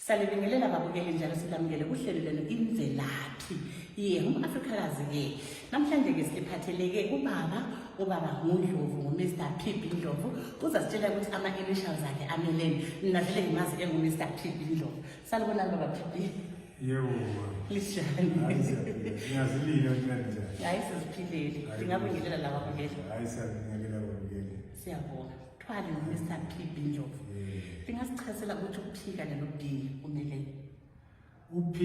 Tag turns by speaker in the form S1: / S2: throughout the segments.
S1: Salibingelela babukeli njalo silamukele kuhlelo lenu imvelaphi umAfrikakazi ke namhlanje ke siphatheleke ubaba nguNdlovu Mr P Ndlovu uzasitshela ukuthi ama initials akhe ameleni navele ngimazi Mr P Ndlovu. Salibona baba P.
S2: Yebo.
S1: Lishani.
S2: Ngiyazilila kanjani.
S1: Hayi siziphilele. Ngingabingelela laba babukeli.
S2: Hayi siyabingelela babukeli.
S1: Siyabonga. Thwali Mr P Ndlovu. Ngingasichazela ukuthi ukuphika nelobudili kumele.
S2: U-P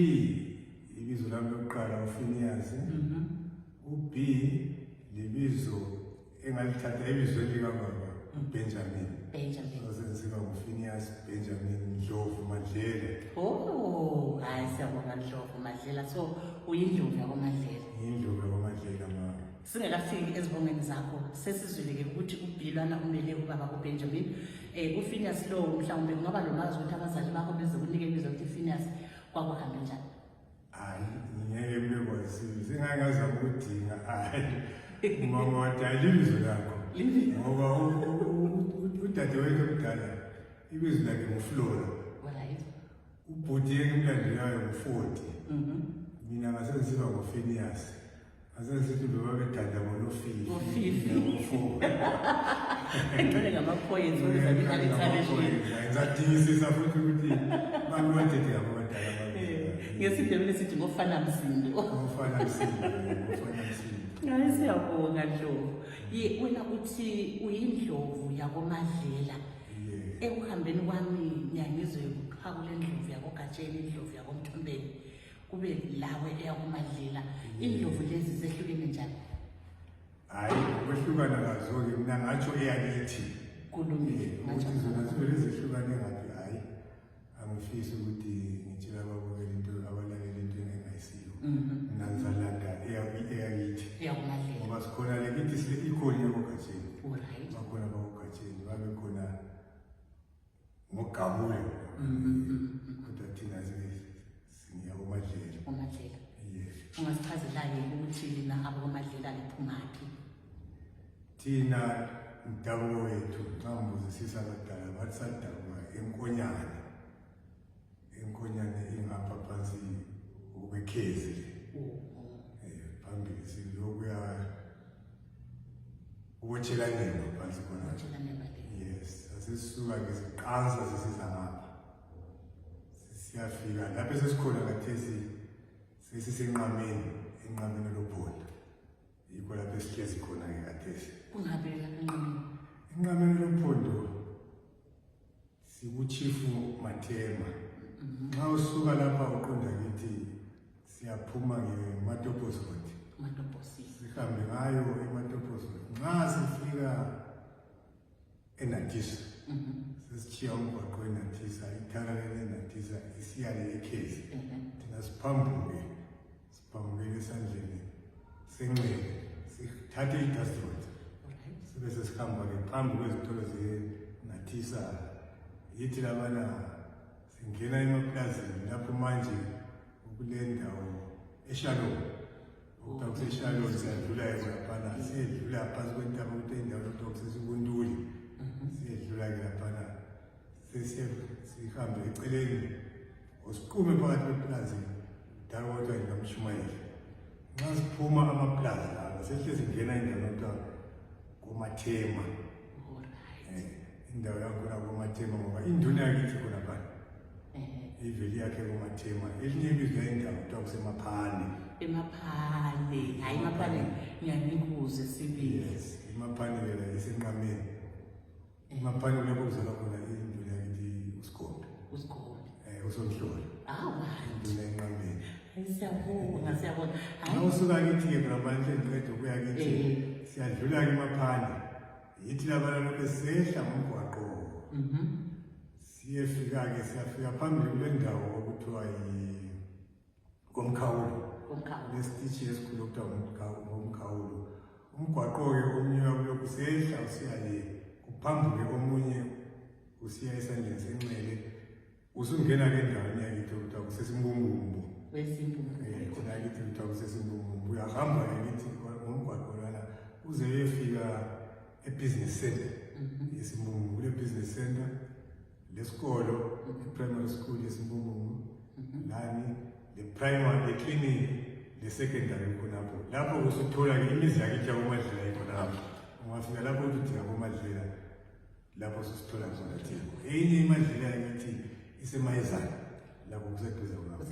S2: ibizo lami lokuqala uPhinias. U-B libizo engalithatha ebizweni likababa uBenjamin. Senziwa nguPhinias Benjamin Ndlovu Madlela.
S1: Oh, hayi siyabonga Ndlovu Madlela. So uyindlovu yakoMadlela.
S2: Indlovu yakoMadlela mama.
S1: Singakafiki ezibongeni zakho sesizwile ke ukuthi uBhilwana umele ubaba uBenjamin. UPhinias lo mhlawumbe kungaba lomazi ukuthi abazali bakho beze kunike ibizo ukuthi Phineas kwakuhambe njani.
S2: Hayi ngeke bekwazi singakaza ukudinga hayi mama wadala ibizo lakho ngoba udadewethu omdala ibizo lakhe nguFlora.
S1: Right.
S2: Ubhuti yake umlandelayo ngu40. Mina ngasenziba ngoPhinias. Asenzithi baba bedada ngoLofifi.
S1: Ngo4. Ngicela ngama-points ukuze ngithathe
S2: ngizadingisisa futhi ukuthi bantu bathethe abadala babe.
S1: Ngesindebele sithi ngofana msindo.
S2: Ngofana msindo.
S1: Hayi siyabonga Ndlovu. Wena uthi uyindlovu yakoMadlela. Ekuhambeni kwami ngiyangizwe ukuphakula indlovu yakoGatsheni, indlovu yakoMthombeni. Kube lawe eyakoMadlela. Indlovu lezi zehlukene njani?
S2: Hayi ukwehlukana kazo-ke mina ngatsho eyakithi.
S1: Kulungile.
S2: Ukuthi zona zivele zehlukane ngaphi hayi angifisi ukuthi ngitshela ababukeli into abalalela into engayisiyo. Mina ngizalanda eyakithi.
S1: EyakoMadlela.
S2: Ngoba sikhona le kithi ikhona yakoGatsheni.
S1: Alright.
S2: Bakhona bakoGatsheni babe khona ngoGabulo. Kodwa thina singiyakoMadlela.
S1: koMadlela.
S2: Yes.
S1: Ungasichazela-ke ukuthi lina abokoMadlela liphumaphi?
S2: Thina umdabuko wethu xa ngibuzisisa abadala bathi sadabuka eNkonyane. ENkonyane ingapha phansi ukwekhezi. Phambili silokuya ubotshelaneni phansi khona. Yes, asisuka-ke siqansa sisiza ngapha. Siyafika lapho sesikhona kathesi sesisenqameni loBhonda. Yikho lapho esihlezi khona-ke kathesi.
S1: Kungabe enqameni?
S2: Enqameni loBhondo sikuChifu Mathema. Nxa usuka lapha uqonda kithi siyaphuma ngeMatopo's Road.
S1: Matoposi.
S2: Sihambe ngayo eMatopo's Road. Nxa sifika eNatisa. Sesitshiya umgwaqo eNatisa, ithala leNatisa isiyale ekhezi. Thina siphambuke esandleni senxele sithathe iDust Road. Sibe sesihamba-ke phambi kwezitolo zeNatisa. Yithi labana singena emaplazini lapho manje kule ndawo eShalom. Ukuthiwa kuseShalom siyadlula laphana siyedlula phansi kwentaba ukuthi indawo lokuthiwa kusesikuNtuli. Siyedlula-ke laphana sihambe eceleni usiqume phakathi kweplazini dala kodwa ngingamshumayeli. Nxa siphuma amaplazi lawa sehle singena indawo yokuthiwa koMathema. Indawo yakhona koMathema ngoba induna yakithi khona phana. Iveli yakhe koMathema. Elinye ibizo lendawo kuthiwa kusemaphane.
S1: Emaphane. Hayi emaphane ngiyanibuze sibili.
S2: Yes, emaphane la isenqameni. Emaphane lapho kuzalwa khona induna yakithi uSikhombe. uSomhlolo. Induna enqameni.
S1: Siyabonga.
S2: Hayi usuka kithi-ke ngaphandle ngiqeda ukuya kithi siyadlula-ke emaphane. Yithi labana lokho sehla ngomgwaqo. Siyafika phambili kule ndawo okuthiwa komkhawulo. Lesitishi esikhulu okuthiwa ngomkhawulo. Umgwaqo-ke omunye wakulokhu sehla usiya le kuphambuke omunye usiya esandleni senxele. Usungena-ke endaweni yakithi okuthiwa kusesimbungumbu. Khona kithi kuthiwa kusesimbungumbu. Uyahamba-ke kithi ngomgwaqo lana uze uyefika ebusiness center. Isimbungumbu kule business center lesikolo i-primary school yesimbungu lani le-primary le-clinic le-secondary khonapho lapho usuthola-ke imizi yakithi yakomadlela ikhonapho ungafika lapho udinga komadlela lapho sisithola khona thina enye imadlela yakithi isemayezana lapho kuseduze khonapho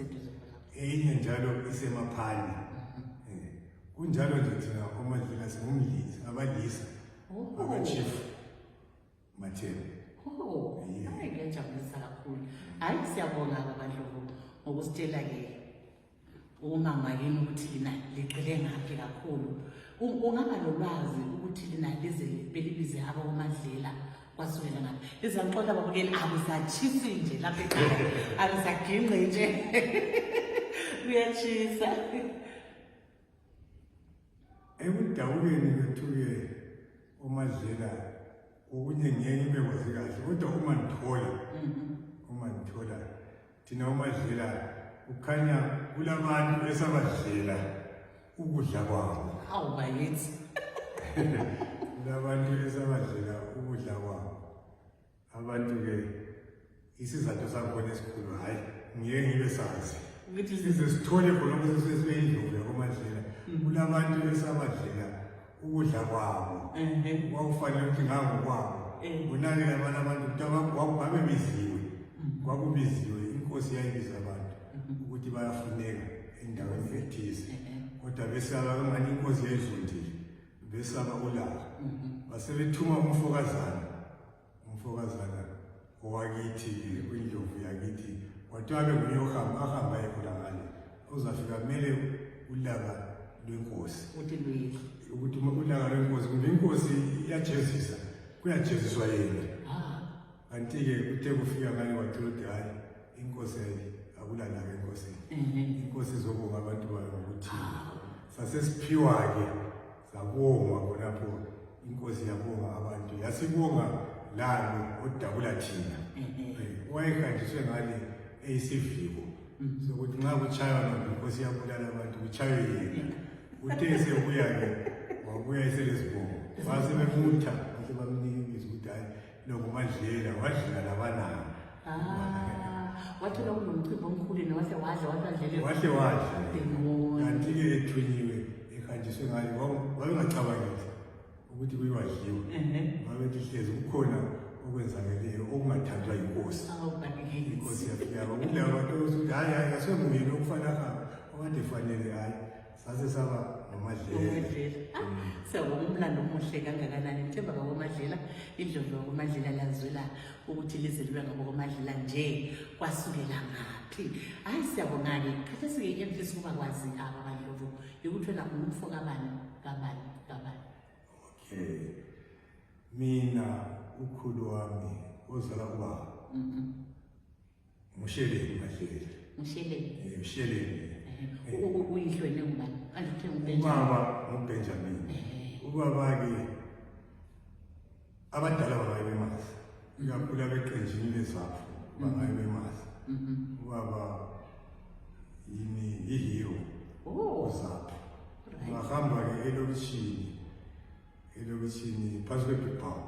S2: enye njalo isemaphani kunjalo nje thina omadlela singumlisi abalisa aba-chief matheni.
S1: Hayi ngiyajabulisa kakhulu. Hayi siyabonga abandlovu ngokusitshela-ke umama yini ukuthi lina ligxile ngaphi kakhulu. Ungaba nolwazi ukuthi lina lize belibize abomadlela kwasukela ngaphi. Izanixola babukeli akusatshisi nje lapha ekhaya, akusaginqi nje. Kuyatshisa.
S2: Ekudabukeni kwethu-ke umadlela okunye ngeke ngibekwazi kahle kodwa uma ngithola thina umadlela ukhanya kulabantu esabadlela ukudla kwabo.
S1: Hawu bayethi.
S2: Kulabantu esabadlela ukudla kwabo. Abantu-ke isizathu sakhona esikhulu hayi ngeke ngibe sazi size sithole khona ukuthi sesiyindlovu yakomadlela kulabantu esabadlela ukudla kwabo kwakufanele ukuthi ngangokwabo kunake abanye abantu kwakubiziwe inkosi yayibiza abantu ukuthi bayafuneka endaweni ethize kodwa besaba kangani inkosi yayizondile besaba ulaka basebethuma umfokazana owakithi kwindlovu yakithi kwathiwa benguye ahamba ekhonangale uzafika kumele ulaka lwenkosi ukuthi ulaka lwenkosi kumbe inkosi iyajezisa kuyajeziswa yena kanti-ke kuthe kufika ngane wathola ukuthi hayi inkosi akulalaka enkosini inkosi izobonga abantu bayo ngokuthi sasesiphiwa-ke sabongwa khonapho inkosi yabonga abantu yasibonga lalo odabula thina wayehanjiswe ngale eyisiviko sokuthi nxa kuchaywa nabo inkosi yabulala abantu kuchaywe yena uthe sebuya-ke wabuya eselesibongo basebemutha basebamnika ibizo ukuthi hayi lokhu madlela wadlela labananga
S1: wathola kunomcimbi omkhulu wahle
S2: wadla kanti-ke ethunyiwe ehanjiswe ngayo babengacabangeli ukuthi kuyiwadliwe babethi hlezi kukhona okwenzakeleyo okungathandwa yinkosi inkosi yafika kulaba bantu ukuthi hayi asemuyini okufana okade fanele hayi sase saba nomadlela.
S1: Siyabonga umlando omuhle kangakanani mthemba kabomadlela indlovu yakomadlela lazwela ukuthi lize libe ngabokomadlela nje kwasukela ngaphi. Hayi siyabonga-ke khathesi-ke emfisa ukuba kwazi aba bandlovu yokuthi wena ungumfo kabani.
S2: Okay, mina ukhulu wami ozala ubaba Musheleni Madlela. Musheleni.
S1: Uyihlwele ngubani?
S2: Ubaba nguBenjamin. Ubaba-ke abadala bangaye bemazi. Ikakhulu abeqenjini leZaphu bangaye bemazi. Ubaba yini ihero uZaphu. Ungahamba-ke elokishini phansi kwe-Big Power.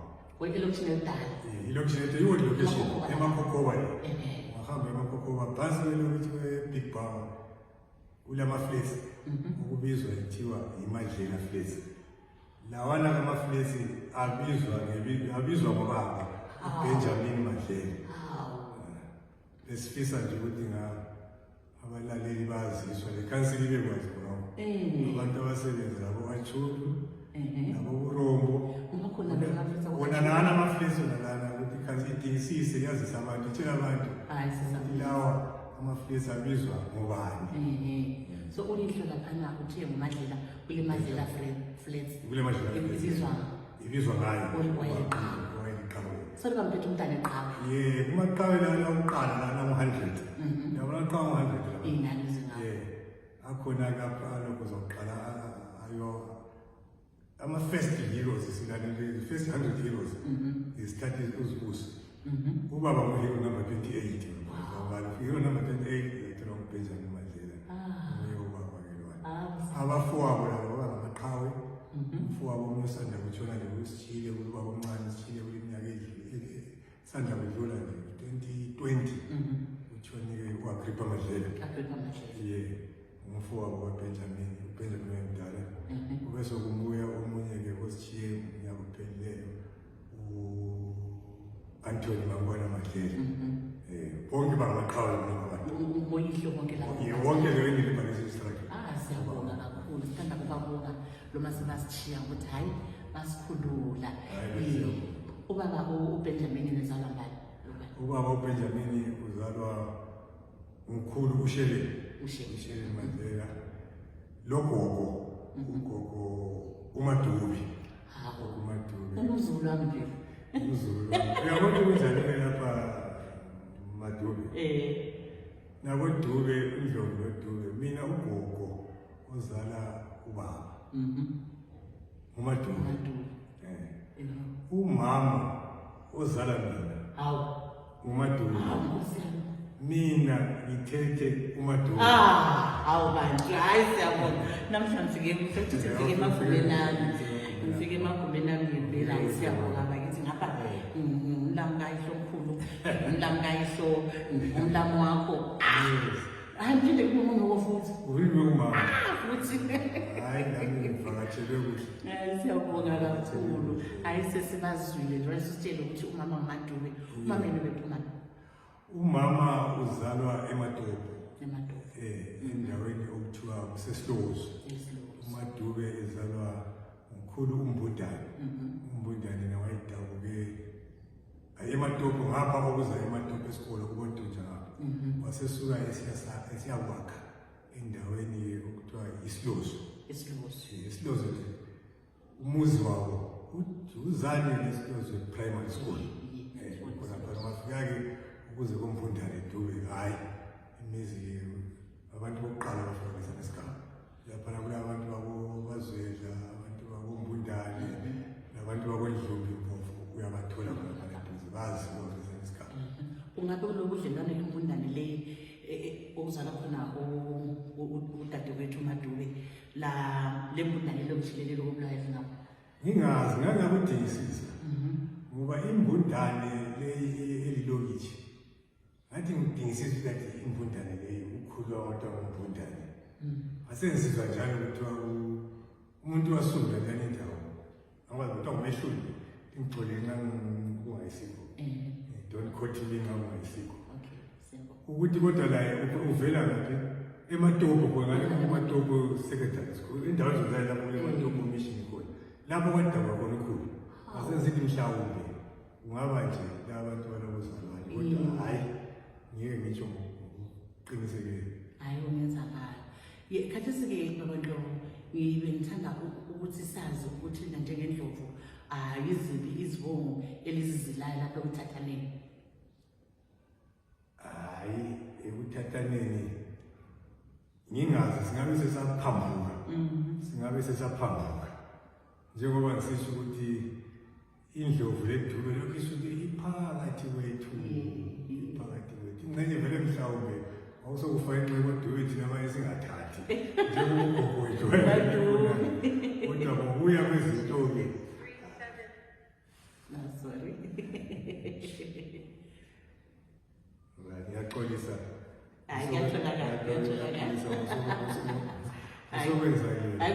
S1: Elokishini elidala.
S2: Elokishini elidala yiwo location eMakhokhoba. Ungahamba eMakhokhoba phansi kwe-Big Power. Kulamaflesi okubizwa kuthiwa yimadlela flesi. Lawana kamaflesi abizwa ngobaba uBenjamin Madlela. Lesifisa nje ukuthi abalaleli baziswa lekhansili bekwazi ngawo. Abantu abasebenza labo Achulu nabo Urombo. Wona nana amaflesi nalana ukuthi ikhansili idingisise yazisa abantu itshela abantu lawa amaflesi abizwa ngobani.
S1: So ulihlo laphana uthiye ngumadlela kule madlela flats.
S2: Kule madlela ibizwa ngayo
S1: owayeqhawe. So libamphethe umntana eqhawe.
S2: Kumaqhawe lana uqala lana 100. Yabona qhawe 100 la.
S1: Inani zingawo.
S2: Akhona kapha lokho zoqala ayo ama first heroes silalele first 100 heroes started uzibuso. Ubaba nguhero number 28. Hero number 28 ethiwa uBenjamin Madlela. Abafowabo labo bangamaqhawe. Umfowabo umusanda kutshona nje usithile kuba omncane sithile kuleminyaka sanda kudlula nje 2020 utshonile uAgrippa Madlela. Umfowabo kaBenjamin, uBenjamin Mdala. Kube sokubuya omunye ke ositshiye unyaka ophelileyo uAnthony Mangwana Madlela. Bonke bangaqhawe ngabantu.
S1: Uyihlo bonke labo.
S2: Wonke leyo ngilibhalise istruggle.
S1: Siyabonga kakhulu. Sithanda ukubabonga lo masibasitshiya ukuthi hayi basikhulula. Ubaba uBenjamin nezalwa ngani?
S2: Ubaba uBenjamin uzalwa umkhulu uSheleni Mandela. Logogo ugogo uMadubi.
S1: Umzulu wami nje.
S2: Umzulu. Uyabona ukuthi lapha Madubi. Nabo Dube uNdlovu noDube. Mina ugogo ozala ubaba. uMadubi. Umama ozala mina. uMadubi. Mina ngithethe uMadubi.
S1: Bandla hayi siyabona. Namhlanje ngifike emagumeni ami. Ngifike emagumeni ami ngempela siyabonga bakithi ngapha umlamu kayihlo omkhulu, umlamu kayihlo, umlamu wakho. Phinde kube umuntu ofuthi.
S2: Uyiwe umama.
S1: Futhi.
S2: Hayi nami ngivakatshele kuhle.
S1: Siyabonga kakhulu. Hayi sesibazwile nje sisitshela ukuthi umama uMadubi, umama yena bephuma.
S2: Umama uzalwa eMatopo. Endaweni okuthiwa kuseSlozi. uMadubi ezalwa umkhulu uMbundane. uMbundane nawayidabuke eMatopo ngapha okuza eMatopo esikole kuboNtunja ngapha. Wasesuka esiyakwakha endaweni okuthiwa iSlozi. iSlozi umuzi wabo uzane neSlozi primary school. Khona phela mafika-ke ukuze kuMbundane Dube hayi imizi abantu bokuqala bafika nesigaba. Lapha kulabantu bakoBazwela, abantu bakoMbundane, nabantu bakoNdlovu Mpofu uyabathola khona eduze bazi bafika nesigaba.
S1: Ungabe kulobudlelwane eMbundane le okuzala khona udadewethu uMadubi la leMbundane lokuhlelelo kobulayela ngapha?
S2: Ngingazi ngangakudingisisa. Ngoba iMbundane elilokitshi ngathi ngidingisisa ukuthi iMbundane leyo ukhulu wabantu bakoMbundane. Asenzizwa njalo kuthiwa umuntu wasunda njani indawo. Angikwazi ukuthi ungamehluli ngigcole ngangingayisikho. Don't quote me ngangingayisikho. Ukuthi kodwa laye uvela ngaphi eMatopo khona eMatopo secondary school. Indawo zozala lapho eMatopo mission khona. Lapho kwadaba khona ukhulu. Asenzithi mhlawumbe ungaba nje labantu balokuzalwane kodwa hayi ngeke ngitsho ngokuqinisekile.
S1: Hayi ungenzakala. Khathesi ke baba Ndlovu ngithanda ukuthi sazi ukuthi njengeNdlovu yiziphi izibongo elizizilayo lapha eKuthathaneni.
S2: Hayi eKuthathaneni ngingazi singabe sesaphambuka njengoba ngisisho ukuthi iNdlovu leDube lokhu isuke iphakathi kwethu. Ingxenye vele mhlawumbe awusokufa inxeba uDube thina abanye singathathi njengogogo wethu kodwa ngokuya kwezinto-ke
S1: Sorry.
S2: Ngiyaxolisa.
S1: Hayi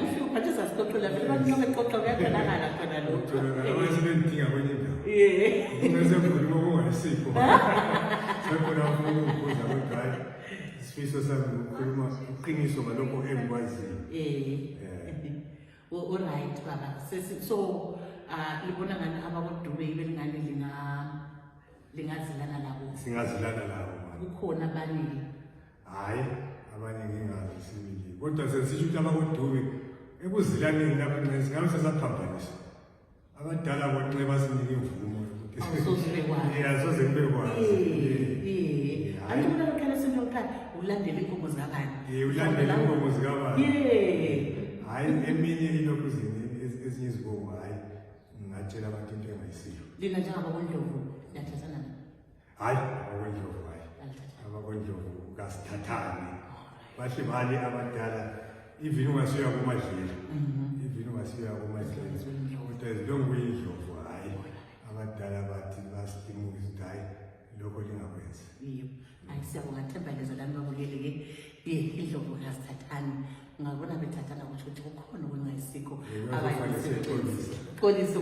S1: kusho phathe sasixoxela vele abantu nokuxoxa kuyatholakala khona lokho.
S2: Abanye sebedinga kwenye indawo. Kungasekhuluma kungayisikho. Sekhona ukubuza kodwa hayi isifiso sami ukukhuluma iqiniso ngalokho engikwaziyo.
S1: Alright baba. So libona ngani abakoDube ibe lingane lingazilana nabo.
S2: Singazilana nabo.
S1: Kukhona abaningi.
S2: Hayi abanye ngingazi sibili. Kodwa sesisho ukuthi abakoDube ekuzilaneni lapha singabe sesaphambanisa. Abadala bonxeba sinike imvumo ukuthi asoze kube kwazi.
S1: Angibuka lokho sinokuqala ulandele inkomo zikabani.
S2: Ulandele inkomo zikabani. Hayi eminye ilokhu ezinye izibongo hayi ngatshela abantu into engayisiyo.
S1: Lina njengabakoNdlovu niyathathana?
S2: Hayi abakoNdlovu hayi. AbakoNdlovu kasithathane. Bahle bale abadala even ungasiya kuMadlela. Kodwa ezilongo kuyindlovu hayi abadala bathi basidinga ukuthi hayi lokho lingakwenzi.
S1: Yebo. Hayi siyabonga Themba ngezwe lami babukeli-ke indlovu kaSithathani. Ungabona bethathana kusho ukuthi kukhona okungayisikho xolisa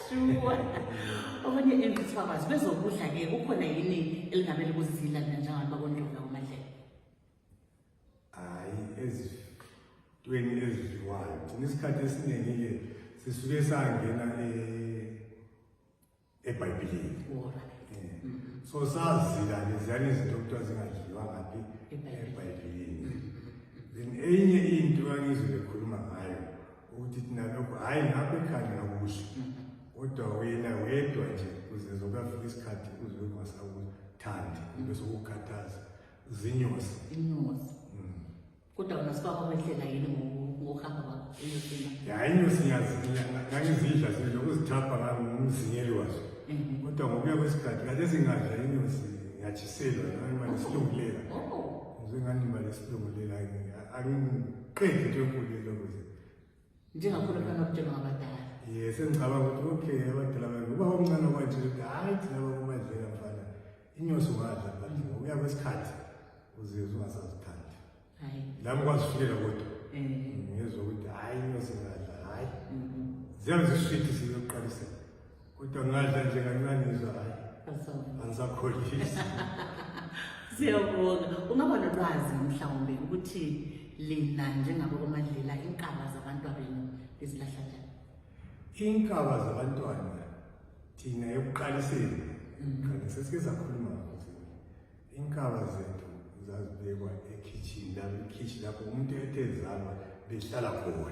S1: sure. Okunye emfithwakazi bezokudla-ke kukhona yini elingamele kuzidla njengabantu bakondlovu kaMadlela?
S2: Hayi, ezintweni ezidliwayo thina isikhathi esiningi-ke sisuke sangena eBhayibhelini. So sazila leziyana izinto okuthiwa zingadliwa ngaphi eBhayibhelini. Then enye into engizwe bekhuluma ngayo ukuthi thina lokho hhayi ngapha ekhaya ngakudla, kodwa wena wedwa nje kuze zokafika isikhathi uzwe ungasakuthandi bese ukukhathaza zinyosi.
S1: Inyosi. Kodwa unasifaka kwendlela yini ngokuhamba kwakho enyosini?
S2: Ya inyosi ngangizidla lokuzithapha ngumzingeli wazo. Kodwa ngokuya kwesikhathi kade singadla inyosi ngiyatshiselwa noma isilungulela. Ngizwe ngani isilungulela akungiqedi into enkulu lokho.
S1: Njengakhona khona okutshelwa ngabadala.
S2: Yes, sengicabanga ukuthi okay abadala bami uba omncane kwanje ukuthi hayi thina bakuMadlela mfana inyosi ungadla but ngokuya kwesikhathi uzizwa ungasazithandi.
S1: Hayi.
S2: Lami kwazifikela kodwa. Ngizwe ukuthi hayi inyosi ngadla hayi. Ziyabe zisweet siyoqalisa. Kodwa ngadla nje kancane ngizwa hayi. Angisakholisi.
S1: Siyabonga. Ungaba nolwazi mhlawumbe ukuthi lina njengabakoMadlela inkaba zabantwabenu lezilahla njani?
S2: Inkaba zabantwana thina ekuqaliseni kanti sesike sakhuluma ukuthi inkaba zethu zazibekwa ekhitchini lapho umuntu etezalwa behlala khona.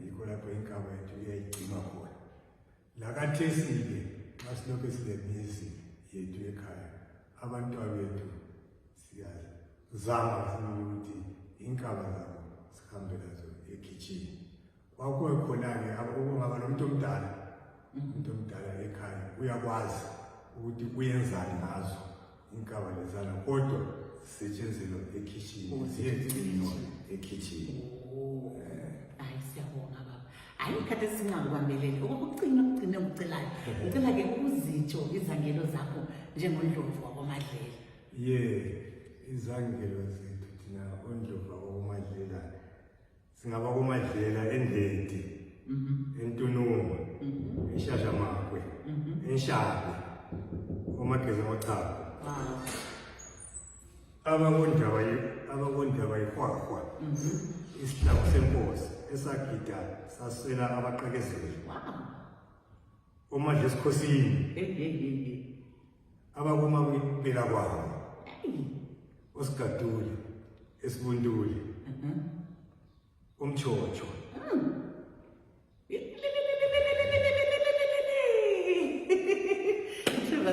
S2: Yikho lapho inkaba yethu iyayigcina khona. Lakathesi-ke xa silokhu silemizi yethu ekhaya abantwana bethu siyazama ukuthi inkaba zabo sihambe nazo ekhitchini. Kwakuwe khona-ke okungaba nomuntu omdala, umuntu omdala ekhaya uyakwazi ukuthi uyenzani ngazo inkaba lezana, kodwa zisetshenzelwa ekhitchini, ziyegcinwa ekhitchini.
S1: Hayi siyabonga baba. Hayi ikhathi esingakubambeleli okugcina ngicelayo ngicela-ke ukuzitsho izangelo zakho njengondlovu wakoMadlela.
S2: Izangelo zethu thina ondlovu wakoMadlela singabakoMadlela eNdleti, eNtunuma, eShashamakwe, eNshabe, oMageza amaChapho. Abakondaba yiHwahwa, isihlabo senkosi esagida saswela abaqekezeli. Omadla esikhosini, abakomabela kwabo, oSigaduli, eSibunduli, umtshotsho.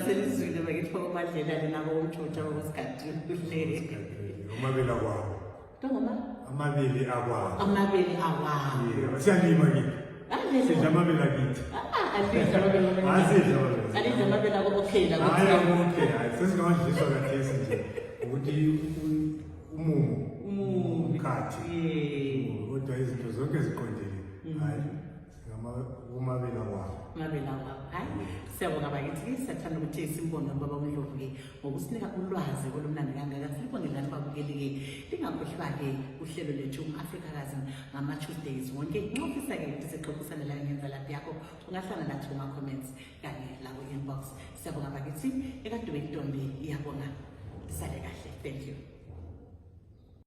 S1: Selizwile bakithi bakoMadlela nabo umtshotsho wakoSigaduli.
S2: Omabela kwabo. Amabele akwabo.
S1: Amabele akwabo.
S2: Siyalima kithi. Sidla amabele akithi.
S1: Alidla amabele akokhela.
S2: Hayi, sesingawadliswa kathesi nje ukuthi umkhathi. Kodwa izinto zonke ziqondile. Hayi, umabele kwabo.
S1: Amabele akwabo. Hayi, siyabonga bakithi siyathanda ukuthi simbonge ubaba uNdlovu-ke ngokusinika ulwazi olumnandi kangaka. Sibonge lani babukeli-ke lingakhohlwa-ke uhlelo lethu uAfricakazi ngama-Tuesdays wonke. Nxofisa-ke ukuthi sixoxisane la ngemvelaphi yakho ungahlala nathi kuma-comments kanye la ku-inbox. Siyabonga bakithi ekade bentombi iyabonga. Sale kahle. Thank you.